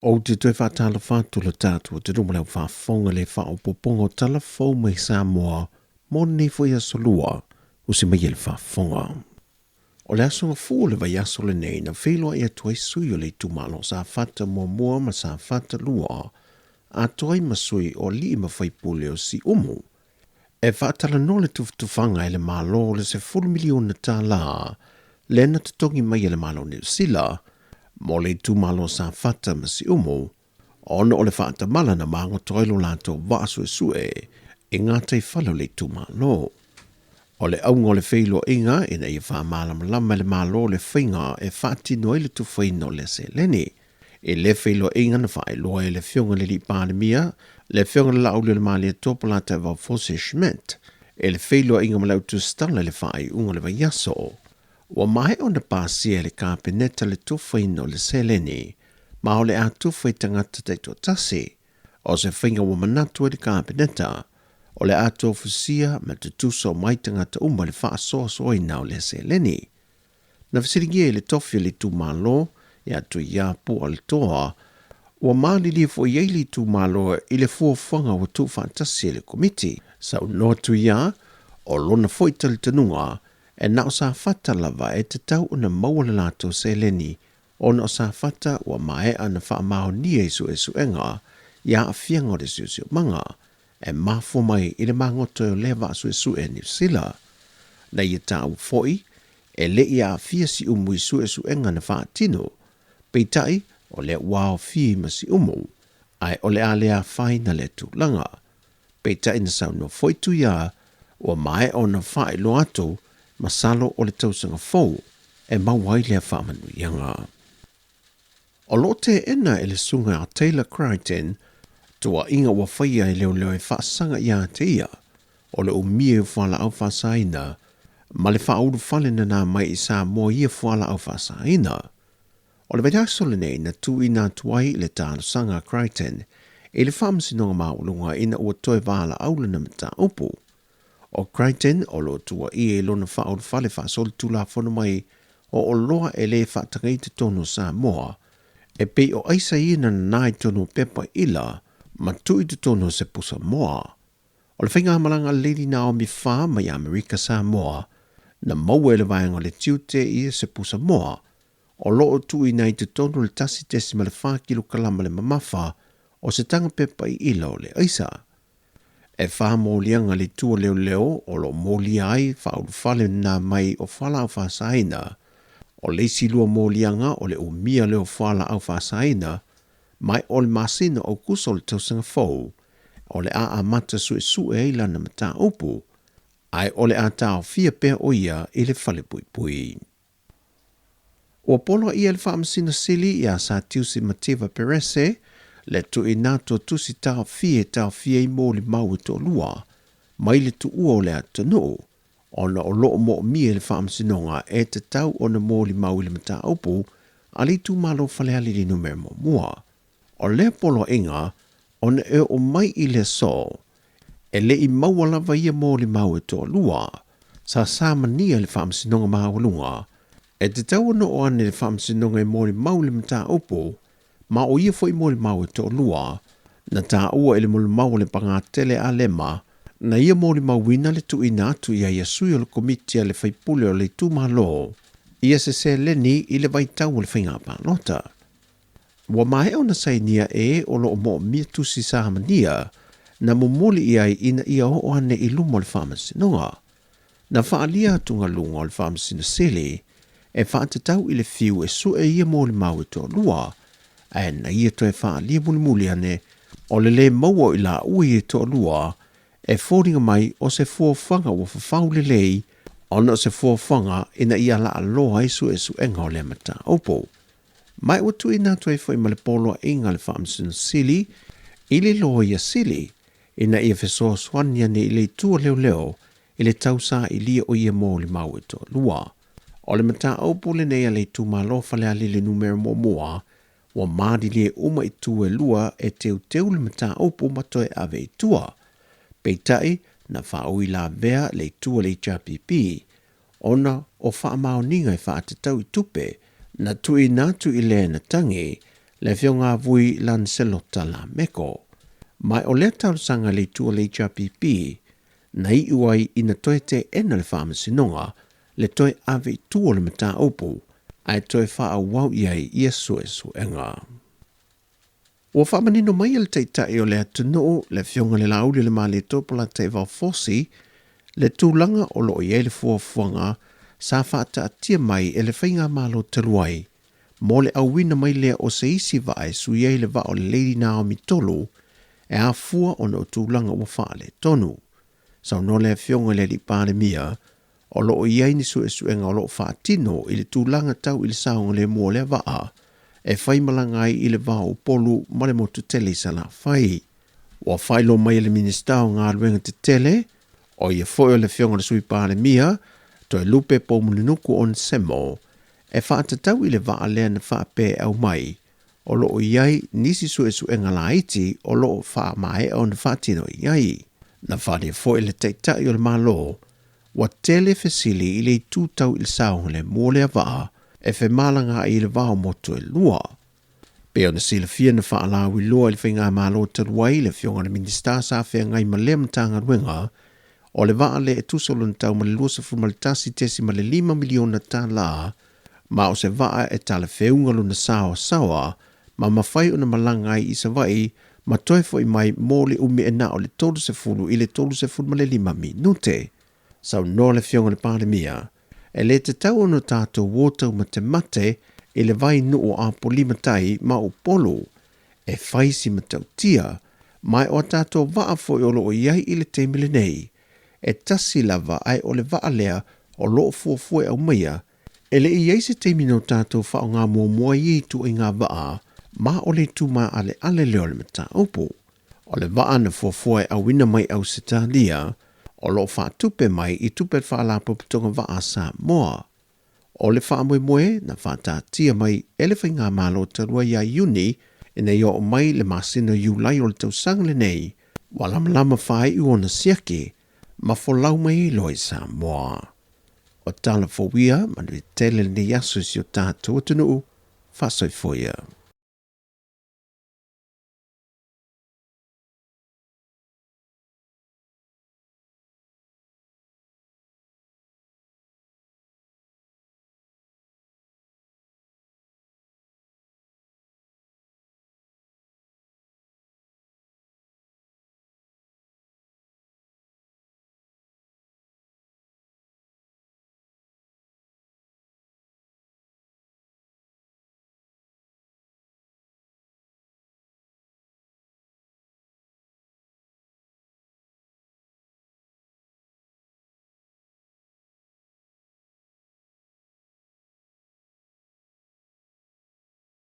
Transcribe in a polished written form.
Ou te toe faatalofa atu le tatou atunuu ma le faafofoga i le faaopoopoga o tala fou mai Samoa mo lenei foi aso lua, usi mai e le faafofoga. O le aso Gafua o le vaiaso lenei na feiloai atu ai sui o le itumalo o Safata 1 ma Safata 2, atoa ai ma sui o alii ma faipule o Siumu, e faatalanoa le tufatufaga e le Malo o le $10 miliona tala lea na totogi mai e le Malo o Niu Sila mo le itumalo o Safata ma Siumu ona o le faatamala na magoto ai lo latou vaa suesue i gataifale o le itumalo. O le auga o le feiloaiga ina ia faamalamalama e le Malo le faiga e faatino ai le tufaina o lea seleni. I lea feiloaiga na faailoa e le Afioga i le Alii Palemia, le Afioga i le Laaulialemalietoa Polataivao Fosi Schmidt, i le feiloaiga ma le autusitala i le faaiuga o le vaiaso, ua maea ona pasia e le Kapeneta le tufaina o le seleni, ma o le a tufa i tagata taitoatasi. O se faiga ua manatu ai le Kapeneta, o le a tofusia ma tutusa uma ai tagata uma i le faasoasoaina o lea seleni. Na fesiligia i le tofi o le itumalo ia Tuiapu Alitoa, ua malilie foi ai le itumalo i le fuafuaga ua tuufaatasi e le Komiti. Saunoa Tuia, o lona foi talitonuga, e na o Safata lava e tatau ona maua le latou seleni ona o Safata ua maea ona faamaonia i suesuega i aafiaga o le siosiomaga e mafua mai i le magoto o lea vaa suesue a Niu Sila. Na ia taua foi, e le i aafia Siumu i suesuega na faatino, peitai o lea ua aofia i ma Siumu, ae o le a le afaina lea tulaga. Peitai na saunoa foi Tuia ua maea ona faailoa atu masalo o le tausaga fou e maua ai lea faamanuiaga. O lo o teena e le susuga a Taylor Crichton tuuaiga ua faia e leoleo e faasaga ia te ia o le umia o fualaau faasaina ma le faaulufale nana mai i Samoa ia fualaau faasaina. O le vaiaso lenei na tuuina atu ai le talosaga a Crichton i le Faamasinoga Maualuga ina ua toe valaau lana mataupu. O Crichton o lo o tuuaia i lona faaulufale faasolitulafono mai o oloa e le faataga i totonu o Samoa, e pei o aisa ia na nanā i totonu o pepa ila ma tuu i totonu o se pusa moa. O le faigamalaga a Lady Naomi Farr mai Amerika Samoa, na maua e le vaega o le tiute ia se pusa moa, o lo o tuuina i totonu le 1.4 kilokalama le mamafa o se taga pepa i ila o le aisa. E whā mōlianga le tua leoleo o lo mōlia ai faaulufale nā mai o fualaau faasaina. O le isi lua moliaga o le umia lea o fualaau faasaina mai o le masina o Aukuso o le tausaga fou, o le a amata suesue ai lana mataupu, ae o le a taofia pea o ia i le falepuipui. Ua poloaia e le Faamasino Sili ia Satiusi Mativa Perese le tuuina atu o tusi taofia e taofia ai molimau e toalua mai le tuua o le atunuu ona o lo o moomia e le Faamasinoga e tatau ona molimau i le mataupu a le itumalo Falealili Numera 1. O lea poloaiga ona e oo mai i le aso, e le i maua lava ia molimau e toalua, sa samania e le Faamasinoga Maualuga, e tatau ona oo ane le Faamasinoga e molimau i le mataupu, ma o ia foi molimau e toalua, na taua i le molimau a le Pagatele a Lema, na ia molimauina le tuuina atu ia ia sui o le Komiti a le Faipule o le Itumalo, ia se seleni i le vaitau o le faiga palota. Ua maea ona sainia e o lo o moomia tusi samania na momoli i ai ina ia oo ane i luma o le Faamasinoga. Na faaalia atugaluga o le Faamasino Sili e faatatau i le fiu e sue ia molimau e toalua, ae na ia toe faaalia mulimuli ane o le lē maua o i laua ia e toalua e foliga mai o se fuafuaga ua fafau lelei ona o se fuafuaga ina ia laaloa ai suesuega o lea mataupu. Ma ua tuuina atu ai foi ma le poloaiga a le Faamasino Sili i le Loia Sili ina ia fesoasoani ane i le itu o leoleo i le tausailia o ia molimau e toalua. O le mataupu lenei a le itumalo Falealili Numera 1 ua malilie uma itu e lua e teuteu le mataupu ma toe ave i tua. Peitai, na faauilavea le itu a le HRPP ona o faamaoniga e faatatau i tupe na tuuina atu i le na tagi. le Afioga Vui Lancelota Lameko. Ma o lea talosaga a le itu o le HRPP na iu ai ina toe teena le Faamasinoga le toe ave i tua o le mataupu ae toe faaauau i ai ia suesuega. Ua faamanino mai e le Taitai o le atunuu, le Afioga i le Laauli o le Malietoa Polataivao Fosi, le tulaga o lo o i ai le fuafuaga sa faataatia mai e le Faigamalo talu ai mo le auina mai lea o se isi vaa e sui ai le vaa o le Lady Naomi 3 e afua ona o tulaga ua faaletonu. Saunoa le Afioga i le Alii Palemia, o lo o i ai ni suesuega o lo o faatino i le tulaga tau i le saogalemu o lea vaa e faimalaga ai i le va o Upolu ma le motu tele i Salafai. Ua faailoa mai e le Minisita o Galuega Tetele, o ia foi o le Afioga i le Sui Palemia, Toelupe Poumulinuku Onesemo, e faatatau i le vaa lea na faapea e aumai, o lo o i ai nisi suesuega laiti o lo o faamaea ona faatino i ai. Na faaalia foi e le Taitai o le Malo, ua tele fesili i le itu tau i le saogalemu o lea vaa e femalagaai i le va o motu e lua. Pei ona silafia na faalauiloa i le Faigamalo talu ai le Afioga i le Minisita sa feagai ma lea Matagaluega, o le vaa lea e tusa lona tau ma le $21.5 miliona tala, ma o se vaa e talafeuga lona saoasaoa ma mafai ona malaga ai i Savaii ma toe foi mai mo le umi e na o le 30 i le 35 minute. Saunoa le Afioga i le Palemia, e le tatau ona tatou o taumatemate i le vai nuu o Apolima-tai ma Upolu e fai si matautia, ma o a tatou vaa foi o lo o i ai i le taimi lenei, e tasi lava ae o le vaa lea o lo o fuafua e aumaia, e le i i ai se taimi na o tatou faaaoga muamua ai ia ituaiga vaa, ma o le itu maaleale lea o le mataupu. O le vaa na fuafua e auina mai Ausetalia, o lo o faatupe mai i tupe a le Faalapotopotoga Vaa a Samoa. O le faamoemoe na faataatia mai e le Faigamalo talu ai ia Iuni ina ia oo mai le masina o Iulai o le tausaga lenei, ua lamalama faaiu ona siaki ma folau mai ai loa i Samoa. O tala fou ia, manuia tele lenei aso i si o tatou atunuu, faasoifua ia.